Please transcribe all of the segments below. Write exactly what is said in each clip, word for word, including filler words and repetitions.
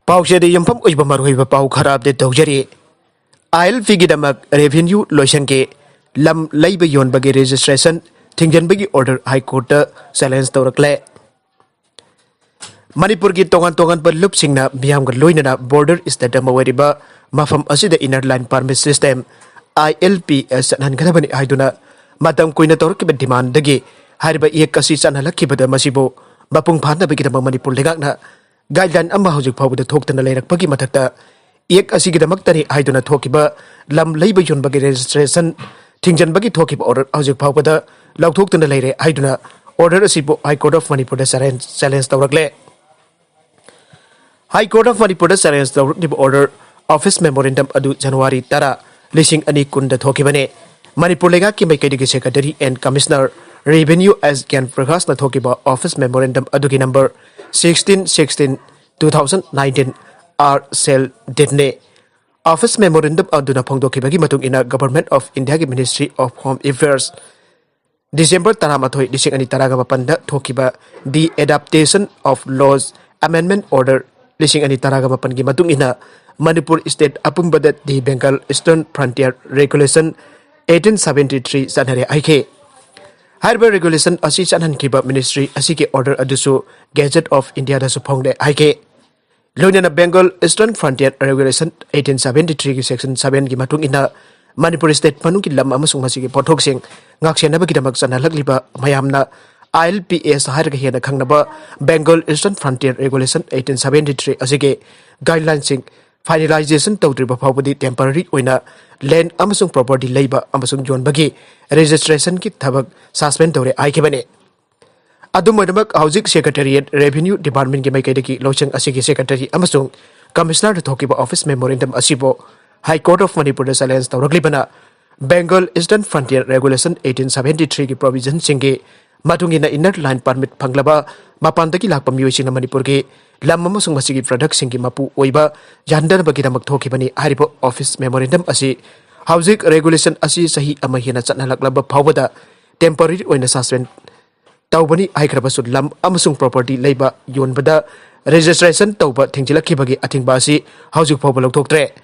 ꯄꯥꯎꯁꯦꯗ ꯌꯨꯝꯐꯝ ꯑꯣꯏꯕ ꯃꯔꯨꯑꯣꯏꯕ ꯄꯥꯎ ꯈꯔ ꯑꯞꯗꯦꯠ ꯇꯧꯖꯔꯤ꯫ ꯑꯥꯏ ꯑꯦꯜ ꯄꯤꯒꯤꯗꯃꯛ ꯔꯦꯚꯤꯅ꯭ꯌꯨ ꯂꯣꯏꯁꯪꯒꯤ ꯂꯝ ꯂꯩꯕ ꯌꯣꯟꯕꯒꯤ ꯔꯦꯖꯤꯁꯇ꯭ꯔꯦꯁꯟ ꯊꯤꯡꯖꯤꯟꯕꯒꯤ ꯑꯣꯔꯗꯔ ꯍꯥꯏ ꯀꯣꯔꯠꯇ ꯆꯦꯂꯦꯟꯖ ꯇꯧꯔꯛꯂꯦ꯫ ꯃꯅꯤꯄꯨꯔꯒꯤ ꯇꯣꯉꯥꯟ ꯇꯣꯉꯥꯟꯕ ꯂꯨꯞꯁꯤꯡꯅ ꯃꯤꯌꯥꯝꯒ ꯂꯣꯏꯅꯅ ꯕꯣꯔꯗꯔ ꯁ꯭ꯇꯦꯠ ꯑꯃ ꯑꯣꯏꯔꯤꯕ ꯃꯐꯝ ꯑꯁꯤꯗ ꯏꯅꯔ ꯂꯥꯏꯟ ꯄꯥꯔꯃꯤꯠ ꯁꯤꯁꯇꯦꯝ, ꯑꯥꯏ ꯑꯦꯜ ꯄꯤ ꯑꯦꯁ, ꯆꯠꯍꯟꯒꯗꯕꯅꯤ ꯍꯥꯏꯗꯨꯅ ꯃꯇꯝ ꯀꯨꯏꯅ ꯇꯧꯔꯛꯈꯤꯕ ꯗꯤꯃꯥꯟꯗꯒꯤ ꯍꯥꯏꯔꯤꯕ ꯑꯦꯛ ꯑꯁꯤ ꯆꯠꯅꯍꯜꯂꯛꯈꯤꯕꯗ ꯃꯁꯤꯕꯨ ꯃꯄꯨꯡ ꯐꯥꯅꯕꯒꯤꯗꯃꯛ ꯃꯅꯤꯄꯨꯔ ꯂꯩꯉꯥꯛꯅ ꯒꯥꯏꯗꯂꯥꯏꯟ ꯑꯃ ꯍꯧꯖꯤꯛ ꯐꯥꯎꯕꯗ ꯊꯣꯛꯇꯅ ꯂꯩꯔꯛꯄꯒꯤ ꯃꯊꯛꯇ, ꯑꯦꯛ ꯑꯁꯤꯒꯤꯗꯃꯛꯇꯅꯤ ꯍꯥꯏꯗꯨꯅ ꯊꯣꯛꯈꯤꯕ ꯂꯝ ꯂꯩꯕ ꯌꯣꯟꯕꯒꯤ ꯔꯦꯖꯤꯁꯇ꯭ꯔꯦꯁꯟ ꯊꯤꯡꯖꯤꯟꯕꯒꯤ ꯊꯣꯛꯈꯤꯕ ꯑꯣꯔꯗꯔ ꯍꯧꯖꯤꯛ ꯐꯥꯎꯕꯗ ꯂꯧꯊꯣꯛꯇꯨꯅ ꯂꯩꯔꯦ ꯍꯥꯏꯗꯨꯅ ꯑꯣꯔꯗꯔ ꯑꯁꯤꯕꯨ ꯍꯥꯏ ꯀꯣꯔꯠ ꯑꯣꯐ ꯃꯅꯤꯄꯨꯔꯗ ꯆꯦꯂꯦꯟꯖ, ꯆꯦꯂꯦꯟꯖ ꯇꯧꯔꯛꯂꯦ꯫ ꯍꯥꯏ ꯀꯣꯔꯠ ꯑꯣꯐ ꯃꯅꯤꯄꯨꯔꯗ ꯆꯦꯂꯦꯟꯖ ꯇꯧꯔꯛꯂꯤꯕ ꯑꯣꯔꯗꯔ ꯑꯣꯐꯤꯁ ꯃꯦꯃꯣꯔꯦꯟꯗꯝ ꯑꯗꯨ ꯖꯅꯋꯥꯔꯤ ꯇꯔꯥ, ꯂꯤꯁꯤꯡ ꯑꯅꯤ ꯀꯨꯟꯗ ꯊꯣꯛꯈꯤꯕꯅꯤ꯫ ꯃꯅꯤꯄꯨꯔ ꯂꯩꯉꯥꯛꯀꯤ ꯃꯥꯏꯀꯩꯗꯒꯤ ꯁꯦꯀ꯭ꯔꯦꯇꯔꯤ ꯑꯦꯟ ꯀꯃꯤꯁꯅꯔ ꯔꯦꯚꯤꯅ꯭ꯌꯨ ꯑꯦꯁ ꯒ꯭ꯌꯥꯟ ꯄ꯭ꯔꯀꯥꯁꯅ ꯊꯣꯛꯈꯤꯕ ꯑꯣꯐꯤꯁ ꯃꯦꯃꯣꯔꯦꯟꯗꯝ ꯑꯗꯨꯒꯤ number sixteen sixteen two thousand nineteen R cell dated ꯅꯤ꯫ ꯑꯣꯐꯤꯁ ꯃꯦꯃꯣꯔꯦꯟꯗꯝ ꯑꯗꯨꯅ ꯐꯣꯡꯗꯣꯛꯈꯤꯕꯒꯤ ꯃꯇꯨꯡ ꯏꯟꯅ, ꯒꯚꯔꯟꯃꯦꯟꯠ ꯑꯣꯐ ꯏꯟꯗꯤꯌꯥꯒꯤ ministry of home affairs, December ꯇꯔꯥꯃꯥꯊꯣꯏ, ꯂꯤꯁꯤꯡ ꯑꯅꯤ ꯇꯔꯥꯒ ꯃꯥꯄꯟꯗ ꯊꯣꯛꯈꯤꯕ The Adaptation of Laws Amendment Order ꯂꯤꯁꯤꯡ ꯑꯅꯤ ꯇꯔꯥꯒ ꯃꯥꯄꯟꯒꯤ ꯃꯇꯨꯡ ꯏꯟꯅ, ꯃꯅꯤꯄꯨꯔ ꯁ꯭ꯇꯦꯠ ꯑꯄꯨꯝꯕꯗ The Bengal Eastern Frontier Regulation eighteen seventy three ꯆꯠꯅꯔꯦ ꯍꯥꯏꯈꯤ꯫ ꯍꯥꯏꯔꯤꯕ ꯔꯦꯒꯨꯂꯦꯁꯟ ꯑꯁꯤ ꯆꯠꯍꯟꯈꯤꯕ ꯃꯤꯅꯤꯁꯇ꯭ꯔꯤ ꯑꯁꯤꯒꯤ ꯑꯣꯔꯗꯔ ꯑꯗꯨꯁꯨ ꯒꯦꯖꯦꯠ ꯑꯣꯐ ꯏꯟꯗꯤꯌꯥꯗꯁꯨ ꯐꯣꯡꯂꯦ ꯍꯥꯏꯈꯤ꯫ ꯂꯣꯏꯅꯅ Bengal Eastern Frontier Regulation eighteen seventy three ꯒꯤ section seven ꯒꯤ ꯃꯇꯨꯡ ꯏꯟꯅ, ꯃꯅꯤꯄꯨꯔ ꯁ꯭ꯇꯦꯠ ꯃꯅꯨꯡꯒꯤ ꯂꯝ ꯑꯃꯁꯨꯡ ꯃꯁꯤꯒꯤ ꯄꯣꯠꯊꯣꯛꯁꯤꯡ ꯉꯥꯛꯁꯦꯟꯅꯕꯒꯤꯗꯃꯛ ꯆꯠꯅꯍꯜꯂꯛꯂꯤꯕ ꯃꯌꯥꯝꯅ ꯑꯥꯏ ꯑꯦꯜ ꯄꯤ ꯑꯦꯁ ꯍꯥꯏꯔꯒ ꯍꯦꯟꯅ ꯈꯪꯅꯕ Bengal Eastern Frontier Regulation eighteen seventy three ꯑꯁꯤꯒꯤ ꯒꯥꯏꯗꯂꯥꯏꯟꯁꯤꯡ ꯐꯥꯏꯅꯦꯂꯥꯏꯖꯦꯁꯟ ꯇꯧꯗ꯭ꯔꯤꯕ ꯐꯥꯎꯕꯗꯤ ꯇꯦꯝꯄꯔꯔꯤ ꯑꯣꯏꯅ ꯂꯦꯟ ꯑꯃꯁꯨꯡ ꯄ꯭ꯔꯣꯄꯔꯇꯤ ꯂꯩꯕ ꯑꯃꯁꯨꯡ ꯌꯣꯟꯕꯒꯤ ꯔꯦꯖꯤꯁꯇ꯭ꯔꯦꯁꯟꯒꯤ ꯊꯕꯛ ꯁꯁꯄꯦꯟ ꯇꯧꯔꯦ ꯍꯥꯏꯈꯤꯕꯅꯤ꯫ ꯑꯗꯨꯝ ꯑꯣꯏꯅꯃꯛ, ꯍꯧꯖꯤꯛ ꯁꯦꯀ꯭ꯔꯦꯇꯦꯔꯤꯌꯦꯠ ꯔꯦꯚꯤꯅ꯭ꯌꯨ ꯗꯤꯄꯥꯔꯠꯃꯦꯟꯒꯤ ꯃꯥꯏꯀꯩꯗꯒꯤ ꯂꯣꯏꯁꯪ ꯑꯁꯤꯒꯤ ꯁꯦꯀ꯭ꯔꯦꯇꯔꯤ ꯑꯃꯁꯨꯡ ꯀꯃꯤꯁꯅꯔꯗ ꯊꯣꯛꯈꯤꯕ ꯑꯣꯐꯤꯁ ꯃꯦꯃꯣꯔꯦꯟꯗꯝ ꯑꯁꯤꯕꯨ ꯍꯥꯏ ꯀꯣꯔꯠ ꯑꯣꯐ ꯃꯅꯤꯄꯨꯔꯗ challenge ꯇꯧꯔꯛꯂꯤꯕꯅ, Bengal Eastern Frontier Regulation eighteen seventy three ꯒꯤ ꯄ꯭ꯔꯣꯚꯤꯖꯟꯁꯤꯡꯒꯤ ꯃꯇꯨꯡ ꯏꯟꯅ ꯏꯟꯅꯔ ꯂꯥꯏꯟ ꯄꯥꯔꯃꯤꯠ ꯐꯪꯂꯕ ꯃꯄꯥꯟꯗꯒꯤ ꯂꯥꯛꯄ ꯃꯤꯑꯣꯏꯁꯤꯡꯅ ꯃꯅꯤꯄꯨꯔꯒꯤ ꯂꯝ ꯑꯃꯁꯨꯡ ꯃꯁꯤꯒꯤ ꯄ꯭ꯔꯗꯛꯁꯤꯡꯒꯤ ꯃꯄꯨ ꯑꯣꯏꯕ ꯌꯥꯍꯟꯗꯅꯕꯒꯤꯗꯃꯛ ꯊꯣꯛꯈꯤꯕꯅꯤ꯫ ꯍꯥꯏꯔꯤꯕ ꯑꯣꯐꯤꯁ ꯃꯦꯃꯣꯔꯦꯟꯗꯝ ꯑꯁꯤ ꯍꯧꯖꯤꯛ ꯔꯦꯒꯨꯂꯦꯁꯟ ꯑꯁꯤ ꯆꯍꯤ ꯑꯃ ꯍꯦꯟꯅ ꯆꯠꯅꯍꯜꯂꯛꯂꯕ ꯐꯥꯎꯕꯗ ꯇꯦꯝꯄꯔꯔꯤ ꯑꯣꯏꯅ ꯁꯁꯄꯦꯟ ꯇꯧꯕꯅꯤ ꯍꯥꯏꯈ꯭ꯔꯕꯁꯨ, ꯂꯝ ꯑꯃꯁꯨꯡ ꯄ꯭ꯔꯣꯄꯔꯇꯤ ꯂꯩꯕ ꯌꯣꯟꯕꯗ ꯔꯦꯖꯤꯁꯇ꯭ꯔꯦꯁꯟ ꯇꯧꯕ ꯊꯤꯡꯖꯤꯜꯂꯛꯈꯤꯕꯒꯤ ꯑꯊꯤꯡꯕ ꯑꯁꯤ ꯍꯧꯖꯤꯛ ꯐꯥꯎꯕ ꯂꯧꯊꯣꯛꯇ꯭ꯔꯦ꯫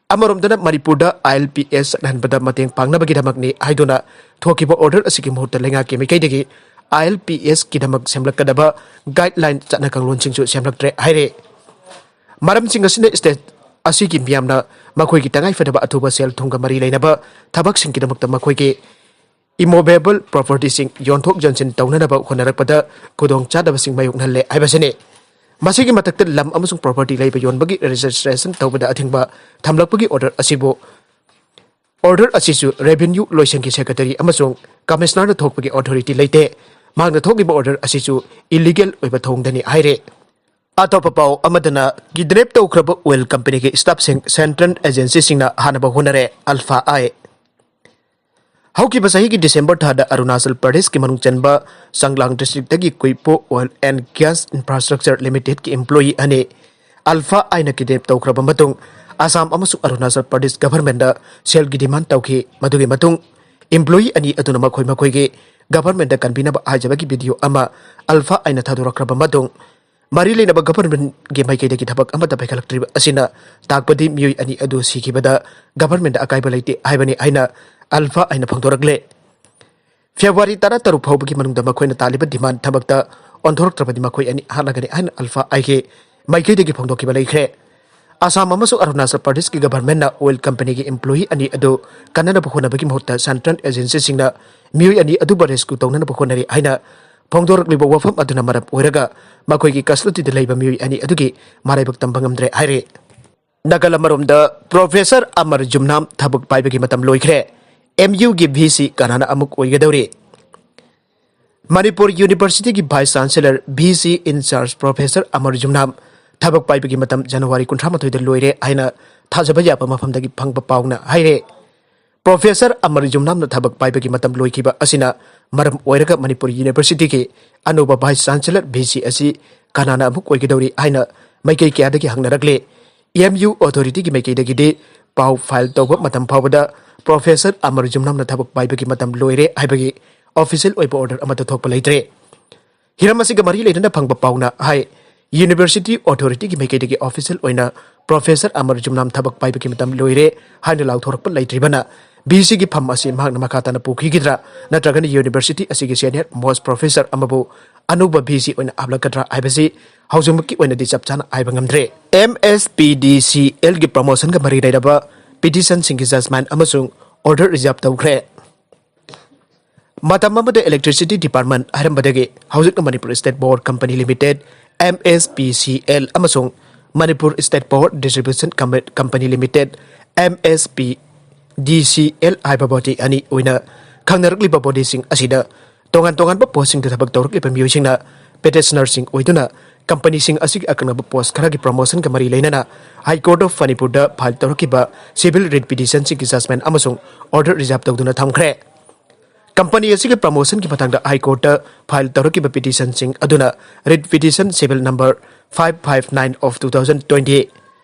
ꯑꯃꯔꯣꯝꯗꯅ ꯃꯅꯤꯄꯨꯔꯗ ILPS ꯆꯠꯍꯟꯕꯗ ꯃꯇꯦꯡ ꯄꯥꯡꯅꯕꯒꯤꯗꯃꯛꯅꯤ ꯍꯥꯏꯗꯨꯅ ꯊꯣꯛꯈꯤꯕ ꯑꯣꯔꯗꯔ ꯑꯁꯤꯒꯤ ꯃꯍꯨꯠꯇ ꯂꯩꯉꯥꯛꯀꯤ ꯃꯥꯏꯀꯩꯗꯒꯤ ILPSꯀꯤꯗꯃꯛ ꯁꯦꯝꯂꯛꯀꯗꯕ ꯒꯥꯏꯗꯂꯥꯏꯟ ꯆꯠꯅ ꯀꯥꯡꯂꯣꯟꯁꯤꯡꯁꯨ ꯁꯦꯝꯂꯛꯇ꯭ꯔꯦ ꯍꯥꯏꯔꯦ꯫ ꯃꯔꯝꯁꯤꯡ ꯑꯁꯤꯅ ꯁ꯭ꯇꯦꯠ ꯑꯁꯤꯒꯤ ꯃꯤꯌꯥꯝꯅ ꯃꯈꯣꯏꯒꯤ ꯇꯉꯥꯏꯐꯗꯕ ꯑꯊꯨꯕ ꯁꯦꯜ ꯊꯨꯝꯒ ꯃꯔꯤ ꯂꯩꯅꯕ ꯊꯕꯛꯁꯤꯡꯒꯤꯗꯃꯛꯇ ꯃꯈꯣꯏꯒꯤ immovable propertyꯁꯤꯡ ꯌꯣꯟꯊꯣꯛ ꯌꯣꯟꯁꯤꯟ ꯇꯧꯅꯅꯕ ꯍꯣꯠꯅꯔꯛꯄꯗ ꯈꯨꯗꯣꯡꯆꯥꯗꯕꯁꯤꯡ ꯃꯥꯌꯣꯛꯅꯍꯜꯂꯦ ꯍꯥꯏꯕꯁꯤꯅꯤ꯫ ꯃꯁꯤꯒꯤ ꯃꯊꯛꯇ ꯂꯝ ꯑꯃꯁꯨꯡ property ꯂꯩꯕ ꯌꯣꯟꯕꯒꯤ registration ꯇꯧꯕꯗ ꯑꯊꯤꯡꯕ ꯊꯝꯂꯛꯄꯒꯤ order ꯑꯁꯤꯕꯨ, order ꯑꯁꯤꯁꯨ revenue ꯂꯣꯏꯁꯪꯒꯤ secretary ꯑꯃꯁꯨꯡ commissionerꯅ ꯊꯣꯛꯄꯒꯤ authority ꯂꯩꯇꯦ꯫ ꯃꯍꯥꯛꯅ ꯊꯣꯛꯂꯤꯕ order ꯑꯁꯤꯁꯨ illegal ꯑꯣꯏꯕ ꯊꯧꯑꯣꯡꯗꯅꯤ ꯍꯥꯏꯔꯦ꯫ ꯑꯇꯣꯞꯄ ꯄꯥꯎ ꯑꯃꯗꯅ, kidnap ꯇꯧꯈ꯭ꯔꯕ oil companyꯒꯤ staffꯁꯤꯡ central agencyꯁꯤꯡꯅ ꯍꯥꯟꯅꯕ ꯍꯣꯠꯅꯔꯦ, Alpha I꯫ ꯍꯧꯈꯤꯕ ꯆꯍꯤꯒꯤ December ꯊꯥꯗ ꯑꯔꯨꯅꯥꯆꯜ ꯄ꯭ꯔꯗꯦꯁꯀꯤ ꯃꯅꯨꯡ ꯆꯟꯕ ꯆꯥꯡꯂꯥꯡ districtꯇꯒꯤ Kuipo Oil and Gas Infrastructure Limitedꯀꯤ employee ꯑꯅꯤ Alpha Iꯅ kidnap ꯇꯧꯈ꯭ꯔꯕ ꯃꯇꯨꯡ, ꯑꯁꯥꯝ ꯑꯃꯁꯨꯡ ꯑꯔꯨꯅꯥꯆꯜ ꯄ꯭ꯔꯗꯦꯁ governmentꯗ ꯁꯦꯜꯒꯤ demand ꯇꯧꯈꯤ꯫ ꯃꯗꯨꯒꯤ ꯃꯇꯨꯡ, employee ꯑꯅꯤ ꯑꯗꯨꯅ ꯃꯈꯣꯏ ꯃꯈꯣꯏꯒꯤ governmentꯗ ꯀꯟꯕꯤꯅꯕ ꯍꯥꯏꯖꯕꯒꯤ video ꯑꯃ Alpha Iꯅ ꯊꯥꯗꯣꯔꯛꯈ꯭ꯔꯕ ꯃꯇꯨꯡ, ꯃꯔꯤ ꯂꯩꯅꯕ governmentꯀꯤ ꯃꯥꯏꯀꯩꯗꯒꯤ ꯊꯕꯛ ꯑꯃꯠꯇ ꯄꯥꯏꯈꯠꯂꯛꯇ꯭ꯔꯤꯕ ꯑꯁꯤꯅ ꯇꯥꯛꯄꯗꯤ ꯃꯤꯑꯣꯏ ꯑꯅꯤ ꯑꯗꯨ ꯁꯤꯈꯤꯕꯗ governmentꯗ ꯑꯀꯥꯏꯕ ꯂꯩꯇꯦ ꯍꯥꯏꯕꯅꯤ ꯍꯥꯏꯅ Alpha Iꯅ ꯐꯣꯡꯗꯣꯔꯛꯂꯦ꯫ February ꯇꯔꯥꯇꯔꯨꯛ ꯐꯥꯎꯕꯒꯤ ꯃꯅꯨꯡꯗ ꯃꯈꯣꯏꯅ ꯇꯥꯜꯂꯤꯕ demand ꯊꯕꯛꯇ ꯑꯣꯟꯊꯣꯔꯛꯇ꯭ꯔꯕꯗꯤ ꯃꯈꯣꯏ ꯑꯅꯤ ꯍꯥꯠꯂꯒꯅꯤ ꯍꯥꯏꯅ Alpha Iꯒꯤ ꯃꯥꯏꯀꯩꯗꯒꯤ ꯐꯣꯡꯗꯣꯛꯈꯤꯕ ꯂꯩꯈ꯭ꯔꯦ꯫ ꯑꯁꯥꯝ ꯑꯃꯁꯨꯡ ꯑꯔꯨꯅꯥꯆꯜ ꯄ꯭ꯔꯗꯦꯁꯀꯤ governmentꯅ oil companyꯒꯤ employee ꯑꯅꯤ ꯑꯗꯨ ꯀꯟꯅꯅꯕ ꯍꯣꯠꯅꯕꯒꯤ ꯃꯍꯨꯠꯇ central agencyꯁꯤꯡꯅ ꯃꯤꯑꯣꯏ ꯑꯅꯤ ꯑꯗꯨꯕꯨ rescue ꯇꯧꯅꯅꯕ ꯍꯣꯠꯅꯔꯤ ꯍꯥꯏꯅ ꯐꯣꯡꯗꯣꯔꯛꯂꯤꯕ ꯋꯥꯐꯝ ꯑꯗꯨꯅ ꯃꯔꯝ ꯑꯣꯏꯔꯒ ꯃꯈꯣꯏꯒꯤ custodyꯗ ꯂꯩꯕ ꯃꯤꯑꯣꯏ ꯑꯅꯤ ꯑꯗꯨꯒꯤ ꯃꯔꯥꯏꯕꯛ ꯇꯝꯕ ꯉꯝꯗ꯭ꯔꯦ ꯍꯥꯏꯔꯤ꯫ ꯅꯥꯀꯜ ꯑꯃꯔꯣꯝꯗ, Professor ꯑꯃꯔ ꯖꯨꯝꯅꯥꯝ ꯊꯕꯛ ꯄꯥꯏꯕꯒꯤ ꯃꯇꯝ ꯂꯣꯏꯈ꯭ꯔꯦ꯫ MUꯒꯤ VC ꯀꯅꯥꯅ ꯑꯃꯨꯛ ꯑꯣꯏꯒꯗꯧꯔꯤ? Manipur Universityꯒꯤ Vice Chancellor, VC in charge Professor ꯑꯃꯔ ꯖꯨꯝꯅꯥꯝ ꯊꯕꯛ ꯄꯥꯏꯕꯒꯤ ꯃꯇꯝ January ꯀꯨꯟꯊ꯭ꯔꯥ ꯃꯥꯊꯣꯏꯗ ꯂꯣꯏꯔꯦ ꯍꯥꯏꯅ ꯊꯥꯖꯕ ꯌꯥꯕ ꯃꯐꯝꯗꯒꯤ ꯐꯪꯕ ꯄꯥꯎꯅ ꯍꯥꯏꯔꯦ꯫ Professor ꯑꯃꯔ ꯖꯨꯝꯅꯥꯝꯅ ꯊꯕꯛ ꯄꯥꯏꯕꯒꯤ ꯃꯇꯝ ꯂꯣꯏꯈꯤꯕ ꯑꯁꯤꯅ ꯃꯔꯝ ꯑꯣꯏꯔꯒ ꯃꯅꯤꯄꯨꯔ Universityꯒꯤ ꯑꯅꯧꯕ Vice Chancellor, VC ꯑꯁꯤ ꯀꯅꯥꯅ ꯑꯃꯨꯛ ꯑꯣꯏꯒꯗꯧꯔꯤ ꯍꯥꯏꯅ ꯃꯥꯏꯀꯩ ꯀꯌꯥꯗꯒꯤ ꯍꯪꯅꯔꯛꯂꯤ꯫ MU authorityꯒꯤ ꯃꯥꯏꯀꯩꯗꯒꯤꯗꯤ ꯄꯥꯎ file ꯇꯧꯕ ꯃꯇꯝ ꯐꯥꯎꯕꯗ Professor ꯑꯃꯔ ꯖꯨꯝꯅꯥꯝꯅ ꯊꯕꯛ ꯄꯥꯏꯕꯒꯤ ꯃꯇꯝ ꯂꯣꯏꯔꯦ ꯍꯥꯏꯕꯒꯤ official ꯑꯣꯏꯕ order ꯑꯃꯠꯇ ꯊꯣꯛꯄ ꯂꯩꯇ꯭ꯔꯦ꯫ ꯍꯤꯔꯝ ꯑꯁꯤꯒ ꯃꯔꯤ ꯂꯩꯅꯅ ꯐꯪꯕ ꯄꯥꯎꯅ ꯍꯥꯏ, University Authorityꯒꯤ ꯃꯥꯏꯀꯩꯗꯒꯤ official ꯑꯣꯏꯅ Professor ꯑꯃꯔ ꯖꯨꯝꯅꯥꯝ ꯊꯕꯛ ꯄꯥꯏꯕꯒꯤ ꯃꯇꯝ ꯂꯣꯏꯔꯦ ꯍꯥꯏꯅ ꯂꯥꯎꯊꯣꯔꯛꯄ ꯂꯩꯇ꯭ꯔꯤꯕꯅ, VCꯒꯤ ꯐꯝ ꯑꯁꯤ ꯃꯍꯥꯛꯅ ꯃꯈꯥ ꯇꯥꯅ ꯄꯨꯈꯤꯒꯗ꯭ꯔꯥ, ꯅꯠꯇ꯭ꯔꯒꯅ university ꯑꯁꯤꯒꯤ senior most professor ꯑꯃꯕꯨ ꯑꯅꯧꯕ VC ꯑꯣꯏꯅ ꯍꯥꯞꯂꯛꯀꯗ꯭ꯔꯥ ꯍꯥꯏꯕꯁꯤ ꯍꯧꯖꯤꯛꯃꯛꯀꯤ ꯑꯣꯏꯅꯗꯤ ꯆꯞ ꯆꯥꯅ ꯍꯥꯏꯕ ꯉꯝꯗ꯭ꯔꯦ꯫ MSPDCLꯒꯤ promotionꯒ ꯃꯔꯤ ꯂꯩꯅꯕ petitionꯁꯤꯡꯒꯤ judgment ꯑꯃꯁꯨꯡ order reserve ꯇꯧꯈ꯭ꯔꯦ꯫ ꯃꯇꯝ ꯑꯃꯗ Electricity Department ꯍꯥꯏꯔꯝꯕꯗꯒꯤ ꯍꯧꯖꯤꯛꯅ Manipur State Power Company Limited, MSPCL, ꯑꯃꯁꯨꯡ Manipur State Power Distribution Com-, Company Limited, MSPDCL ꯍꯥꯏꯕ body ꯑꯅꯤ ꯑꯣꯏꯅ ꯈꯪꯅꯔꯛꯂꯤꯕ bodyꯁꯤꯡ ꯑꯁꯤꯗ ꯇꯣꯉꯥꯟ ꯇꯣꯉꯥꯟꯕ postꯁꯤꯡꯗ ꯊꯕꯛ ꯇꯧꯔꯛꯂꯤꯕ ꯃꯤꯑꯣꯏꯁꯤꯡꯅ petitionerꯁꯤꯡ ꯑꯣꯏꯗꯨꯅ companyꯁꯤꯡ ꯑꯁꯤꯒꯤ ꯑꯀꯛꯅꯕ post ꯈꯔꯒꯤ promotionꯒ ꯃꯔꯤ ꯂꯩꯅꯅ High Court of Manipurꯗ file ꯇꯧꯔꯛꯈꯤꯕ civil writ petitionꯁꯤꯡꯒꯤ judgment ꯑꯃꯁꯨꯡ order reserve ꯇꯧꯗꯨꯅ ꯊꯝꯈ꯭ꯔꯦ꯫ Company ꯑꯁꯤꯒꯤ promotionꯒꯤ ꯃꯇꯥꯡꯗ High Courtꯇ file ꯇꯧꯔꯛꯈꯤꯕ petitionꯁꯤꯡ ꯑꯗꯨꯅ writ petition civil number five five nine of two thousand twenty,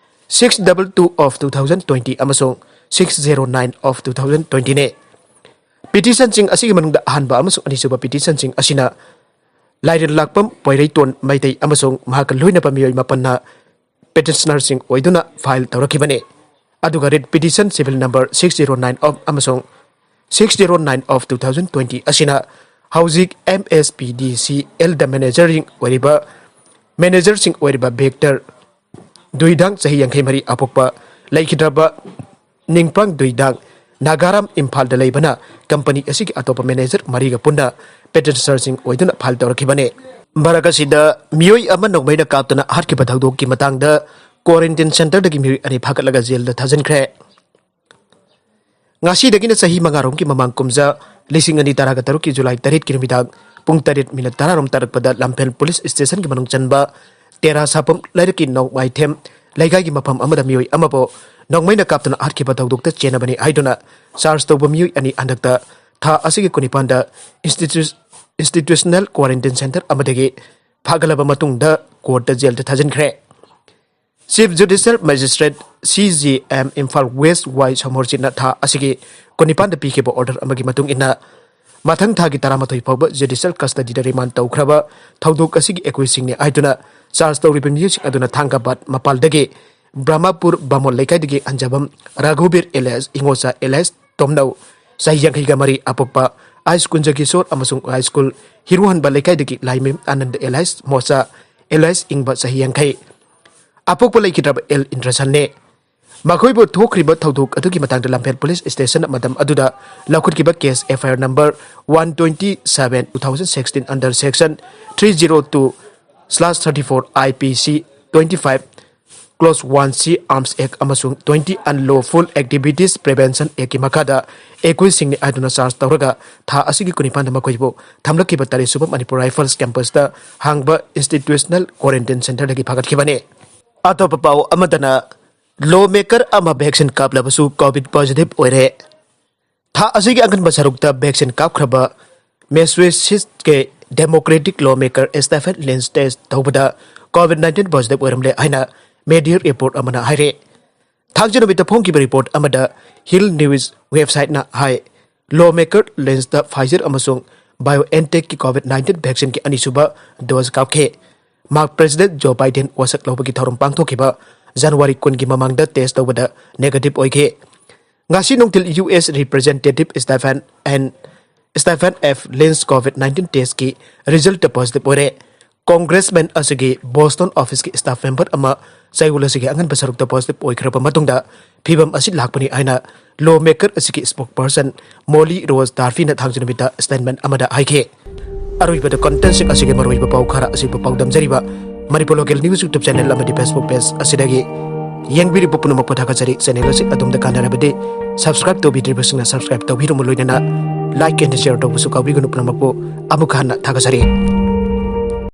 six double two of two thousand twenty ꯑꯃꯁꯨꯡ six zero nine of two thousand twentyꯅꯤ꯫ Petitionꯁꯤꯡ ꯑꯁꯤꯒꯤ ꯃꯅꯨꯡꯗ ꯑꯍꯥꯟꯕ ꯑꯃꯁꯨꯡ ꯑꯅꯤꯁꯨꯕ petitionꯁꯤꯡ ꯑꯁꯤꯅ ꯂꯥꯏꯔꯦꯜ ꯂꯥꯛꯄꯝ ꯄꯣꯏꯔꯩꯇꯣꯟ ꯃꯩꯇꯩ ꯑꯃꯁꯨꯡ ꯃꯍꯥꯛꯀ ꯂꯣꯏꯅꯕ ꯃꯤꯑꯣꯏ ꯃꯥꯄꯟꯅ petitionerꯁꯤꯡ ꯑꯣꯏꯗꯨꯅ file ꯇꯧꯔꯛꯈꯤꯕꯅꯤ꯫ ꯑꯗꯨꯒ writ petition civil number six zero nine of ꯑꯃꯁꯨꯡ six zero nine of two thousand twenty ꯑꯁꯤꯅ ꯍꯧꯖꯤꯛ MSPDCLꯗ managerꯁꯤꯡ ꯑꯣꯏꯔꯤꯕ, managerꯁꯤꯡ ꯑꯣꯏꯔꯤꯕ ꯕꯤꯛꯇꯔ ꯗꯨꯏꯗꯥꯡ, ꯆꯍꯤ ꯌꯥꯡꯈꯩ ꯃꯔꯤ ꯑꯄꯣꯛꯄ, ꯂꯩꯈꯤꯗ꯭ꯔꯕ ꯅꯤꯡꯄ꯭ꯔꯥꯡ ꯗꯨꯏꯗꯥꯡ, ꯅꯥꯒꯥꯔꯥꯝ, ꯏꯝꯐꯥꯜꯗ ꯂꯩꯕꯅ company ꯑꯁꯤꯒꯤ ꯑꯇꯣꯞꯄ manager ꯃꯔꯤꯒ ꯄꯨꯟꯅ petitionerꯁꯤꯡ ꯑꯣꯏꯗꯨꯅ file ꯇꯧꯔꯛꯈꯤꯕꯅꯤ꯫ ꯃꯔꯛ ꯑꯁꯤꯗ ꯃꯤꯑꯣꯏ ꯑꯃ ꯅꯣꯡꯃꯩꯅ ꯀꯥꯞꯇꯨꯅ ꯍꯥꯠꯈꯤꯕ ꯊꯧꯗꯣꯛꯀꯤ ꯃꯇꯥꯡꯗ quarantine centreꯗꯒꯤ ꯃꯤꯑꯣꯏ ꯑꯅꯤ ꯐꯥꯒꯠꯂꯒ jailꯗ ꯊꯥꯖꯤꯟꯈ꯭ꯔꯦ꯫ ꯉꯁꯤꯗꯒꯤꯅ ꯆꯍꯤ ꯃꯉꯥꯔꯣꯝꯒꯤ ꯃꯃꯥꯡ ꯀꯨꯝꯖꯥ ꯂꯤꯁꯤꯡ ꯑꯅꯤ ꯇꯔꯥꯒ ꯇꯔꯨꯛꯀꯤ July ꯇꯔꯦꯠꯀꯤ ꯅꯨꯃꯤꯗꯥꯡ ꯄꯨꯡ ꯇꯔꯦꯠ minute ꯇꯔꯥꯔꯣꯝ ꯇꯥꯔꯛꯄꯗ ꯂꯝꯐꯦꯜ police stationꯒꯤ ꯃꯅꯨꯡ ꯆꯟꯕ ꯇꯦꯔꯥ ꯁꯥꯄꯝ ꯂꯩꯔꯛꯀꯤ ꯅꯣꯡꯃꯥꯏꯊꯦꯝ ꯂꯩꯀꯥꯏꯒꯤ ꯃꯐꯝ ꯑꯃꯗ ꯃꯤꯑꯣꯏ ꯑꯃꯕꯨ ꯅꯣꯡꯃꯩꯅ ꯀꯥꯞꯇꯨꯅ ꯍꯥꯠꯈꯤꯕ ꯊꯧꯗꯣꯛꯇ ꯆꯦꯟꯅꯕꯅꯤ ꯍꯥꯏꯗꯨꯅ charge ꯇꯧꯕ ꯃꯤꯑꯣꯏ ꯑꯅꯤ ꯍꯟꯗꯛꯇ ꯊꯥ ꯑꯁꯤꯒꯤ ꯀꯨꯟꯅꯤꯄꯥꯟꯗ institu-, institutional quarantine centre ꯑꯃꯗꯒꯤ ꯐꯥꯒꯠꯂꯕ ꯃꯇꯨꯡꯗ courtꯇ jailꯗ ꯊꯥꯖꯤꯟꯈ꯭ꯔꯦ꯫ Chief Judicial Magistrate, CJM, Imphal West ꯋꯥꯏ ꯁꯣꯃꯣꯔꯖꯤꯠꯅ ꯊꯥ ꯑꯁꯤꯒꯤ ꯀꯨꯟꯅꯤꯄꯥꯟꯗ ꯄꯤꯈꯤꯕ order ꯑꯃꯒꯤ ꯃꯇꯨꯡ ꯏꯟꯅ ꯃꯊꯪ ꯊꯥꯒꯤ ꯇꯔꯥꯃꯥꯊꯣꯏ ꯐꯥꯎꯕ ꯖꯨꯗꯤꯁꯤꯌꯦꯜ ꯀꯁꯇꯗꯤꯗ ꯔꯤꯃꯥꯟ ꯇꯧꯈ꯭ꯔꯕ ꯊꯧꯗꯣꯛ ꯑꯁꯤꯒꯤ ꯑꯦꯀ꯭ꯌꯨꯖꯁꯤꯡꯅꯤ ꯍꯥꯏꯗꯨꯅ ꯆꯥꯔꯖ ꯇꯧꯔꯤꯕ ꯃꯤꯑꯣꯏꯁꯤꯡ ꯑꯗꯨꯅ ꯊꯥꯡꯒꯥꯕꯥꯗ ꯃꯄꯥꯜꯗꯒꯤ ꯕ꯭ꯔꯍꯃꯄꯨꯔ ꯕꯥꯃꯣꯟ ꯂꯩꯀꯥꯏꯗꯒꯤ ꯑꯟꯖꯕꯝ ꯔꯘꯨꯕꯤꯔ alias ꯏꯉꯣꯆꯥ alias ꯇꯣꯝꯅꯧ, ꯆꯍꯤ ꯌꯥꯡꯈꯩꯒ ꯃꯔꯤ, ꯑꯄꯣꯛꯄ ꯑꯥꯏꯁ ꯀꯨꯟꯖ ꯀꯤꯁꯣꯔ ꯑꯃꯁꯨꯡ ꯍꯥꯏ ꯁ꯭ꯀꯨꯜ ꯍꯤꯔꯨꯍꯟꯕ ꯂꯩꯀꯥꯏꯗꯒꯤ Laimayum Anand alias mocha alias ꯏꯪꯕ, ꯆꯍꯤ ꯌꯥꯡꯈꯩ, ꯑꯄꯣꯛꯄ ꯂꯩꯈꯤꯗ꯭ꯔꯕ ꯑꯦꯜ ꯏꯟꯗ꯭ꯔꯁꯟꯅꯦ꯫ ꯃꯈꯣꯏꯕꯨ ꯊꯣꯛꯈ꯭ꯔꯤꯕ ꯊꯧꯗꯣꯛ ꯑꯗꯨꯒꯤ ꯃꯇꯥꯡꯗ ꯂꯝꯐꯦꯜ ꯄꯨꯂꯤꯁ ꯁ꯭ꯇꯦꯁꯟ ꯃꯇꯝ ꯑꯗꯨꯗ ꯂꯧꯈꯠꯈꯤꯕ case FIR number one twenty seven two thousand sixteen under section three zero two slash thirty four IPC twenty five clause one C Arms Act ꯑꯃꯁꯨꯡ twenty Unlawful Activities Prevention Actꯀꯤ ꯃꯈꯥꯗ ꯑꯦꯀ꯭ꯌꯨꯖꯁꯤꯡꯅꯤ ꯍꯥꯏꯗꯨꯅ charge ꯇꯧꯔꯒ ꯊꯥ ꯑꯁꯤꯒꯤ ꯀꯨꯟꯅꯤꯄꯥꯟꯗ ꯃꯈꯣꯏꯕꯨ ꯊꯝꯂꯛꯈꯤꯕ ꯇꯔꯦꯠ ꯁꯨꯕ ꯃꯅꯤꯄꯨꯔ ꯔꯥꯏꯐꯜꯁ ꯀꯦꯝꯄꯁꯇ ꯍꯥꯡꯕ ꯏꯟꯁꯇꯤꯇ꯭ꯌꯨꯁꯅꯦꯜ ꯀ꯭ꯋꯥꯔꯦꯟꯇꯤꯟ ꯁꯦꯟꯇꯔꯗꯒꯤ ꯐꯥꯒꯠꯈꯤꯕꯅꯤ꯫ ꯑꯇꯣꯞꯄ ꯄꯥꯎ ꯑꯃꯗꯅ, ꯂꯣ ꯃꯦꯀꯔ ꯑꯃ ꯚꯦꯛꯁꯤꯟ ꯀꯥꯞꯂꯕꯁꯨ ꯀꯣꯚꯤꯗ ꯄꯣꯖꯤꯇꯤꯚ ꯑꯣꯏꯔꯦ꯫ ꯊꯥ ꯑꯁꯤꯒꯤ ꯑꯉꯟꯕ ꯁꯔꯨꯛꯇ ꯚꯦꯛꯁꯤꯟ ꯀꯥꯞꯈ꯭ꯔꯕ ꯃꯦꯁꯦꯆꯨꯁꯦꯠꯁꯀꯤ ꯗꯦꯃꯣꯀ꯭ꯔꯦꯇꯤꯛ ꯂꯣ ꯃꯦꯀꯔ ꯁ꯭ꯇꯦꯐꯦꯟ ꯂꯤꯟꯁ ꯇꯦꯁ ꯇꯧꯕꯗ ꯀꯣꯚꯤꯗ ꯅꯥꯏꯟꯇꯤꯟ ꯄꯣꯖꯤꯇꯤꯚ ꯑꯣꯏꯔꯝꯂꯦ ꯍꯥꯏꯅ ꯃꯦꯗꯤꯌꯥ ꯔꯤꯄꯣꯔꯠ ꯑꯃꯅ ꯍꯥꯏꯔꯦ꯫ ꯊꯥꯡꯖ ꯅꯨꯃꯤꯠꯇ ꯐꯣꯡꯈꯤꯕ ꯔꯤꯄꯣꯔꯠ ꯑꯃꯗ ꯍꯤꯜ ꯅ꯭ꯌꯨꯁ ꯋꯦꯕꯁꯥꯏꯠꯅ ꯍꯥꯏ, ꯂꯣ ꯃꯦꯀꯔ ꯂꯤꯟꯁꯇ ꯐꯥꯏꯖꯔ ꯑꯃꯁꯨꯡ ꯕꯥꯏꯑꯣꯑꯦꯟꯇꯦꯛꯀꯤ ꯀꯣꯚꯤꯗ ꯅꯥꯏꯟꯇꯤꯟ ꯚꯦꯛꯁꯤꯟꯒꯤ ꯑꯅꯤꯁꯨꯕ ꯗꯣꯖ ꯀꯥꯞꯈꯤ꯫ ꯃꯍꯥꯛ ꯄ꯭ꯔꯦꯁꯤꯗꯦꯟꯠ ꯖꯣ ꯕꯥꯏꯗꯦꯟ ꯋꯥꯁꯛ ꯂꯧꯕꯒꯤ ꯊꯧꯔꯝ ꯄꯥꯡꯊꯣꯛꯈꯤꯕ ꯖꯅꯋꯥꯔꯤ ꯀꯨꯟꯒꯤ ꯃꯃꯥꯡꯗ ꯇꯦꯁ ꯇꯧꯕꯗ ꯅꯦꯒꯦꯇꯤꯚ ꯑꯣꯏꯈꯤ꯫ ꯉꯁꯤ ꯅꯨꯡꯊꯤꯜ U S representative Stephen N Stephen F Lynch covid nineteen ꯇꯦꯁꯀꯤ ꯔꯤꯖꯜꯇ ꯄꯣꯖꯤꯇꯤꯚ ꯑꯣꯏꯔꯦ꯫ ꯀꯣꯡꯒ꯭ꯔꯦꯁꯃꯦꯟ ꯑꯁꯤꯒꯤ ꯕꯣꯁꯇꯣꯟ ꯑꯣꯐꯤꯁꯀꯤ ꯁ꯭ꯇꯥꯐ ꯃꯦꯝꯕꯔ ꯑꯃ ꯆꯌꯣꯜ ꯑꯁꯤꯒꯤ ꯑꯉꯟꯕ ꯁꯔꯨꯛꯇ ꯄꯣꯖꯤꯇꯤꯚ ꯑꯣꯏꯈ꯭ꯔꯕ ꯃꯇꯨꯡꯗ ꯐꯤꯚꯝ ꯑꯁꯤ ꯂꯥꯛꯄꯅꯤ ꯍꯥꯏꯅ ꯂꯣ ꯃꯦꯀꯔ ꯑꯁꯤꯒꯤ ꯁ꯭ꯄꯣꯛꯁ ꯄꯔꯁꯟ ꯃꯣꯂꯤ ꯔꯣꯖ ꯇꯥꯔꯐꯤꯅ ꯊꯥꯡꯖ ꯅꯨꯃꯤꯠꯇ ꯁ꯭ꯇꯦꯠꯃꯦꯟ ꯑꯃꯗ ꯍꯥꯏꯈꯤ꯫ ꯑꯔꯣꯏꯕꯗ ꯀꯣꯟꯇꯦꯟꯠꯁꯤꯡ ꯑꯁꯤꯒꯤ ꯃꯔꯨꯑꯣꯏꯕ ꯄꯥꯎ ꯈꯔ ꯑꯁꯤꯕꯨ ꯄꯥꯎꯗꯝꯖꯔꯤꯕ Manipur local news YouTube channel ꯑꯃꯗꯤ ꯐꯦꯁꯕꯨꯛ ꯄꯦꯖ ꯑꯁꯤꯗꯒꯤ꯫ ꯌꯦꯡꯕꯤꯔꯤꯕ ꯄꯨꯝꯅꯃꯛꯄꯨ ꯊꯥꯒꯠꯆꯔꯤ꯫ ꯆꯦꯅꯦꯜ ꯑꯁꯤ ꯑꯗꯣꯝꯗ ꯀꯥꯟꯅꯔꯕꯗꯤ ꯁꯕꯁꯀ꯭ꯔꯥꯏꯕ ꯇꯧꯕꯤꯗ꯭ꯔꯤꯕꯁꯤꯡꯅ ꯁꯕꯁꯀ꯭ꯔꯥꯏꯕ ꯇꯧꯕꯤꯔꯝꯃꯨ, ꯂꯣꯏꯅꯅ ꯂꯥꯏꯛ ꯑꯦꯟ ꯁꯤꯌꯔ ꯇꯧꯕꯁꯨ ꯀꯥꯎꯕꯤꯒꯅꯨ꯫ ꯄꯨꯝꯅꯃꯛꯄꯨ ꯑꯃꯨꯛ ꯍꯟꯅ ꯊꯥꯒꯠꯆꯔꯤ꯫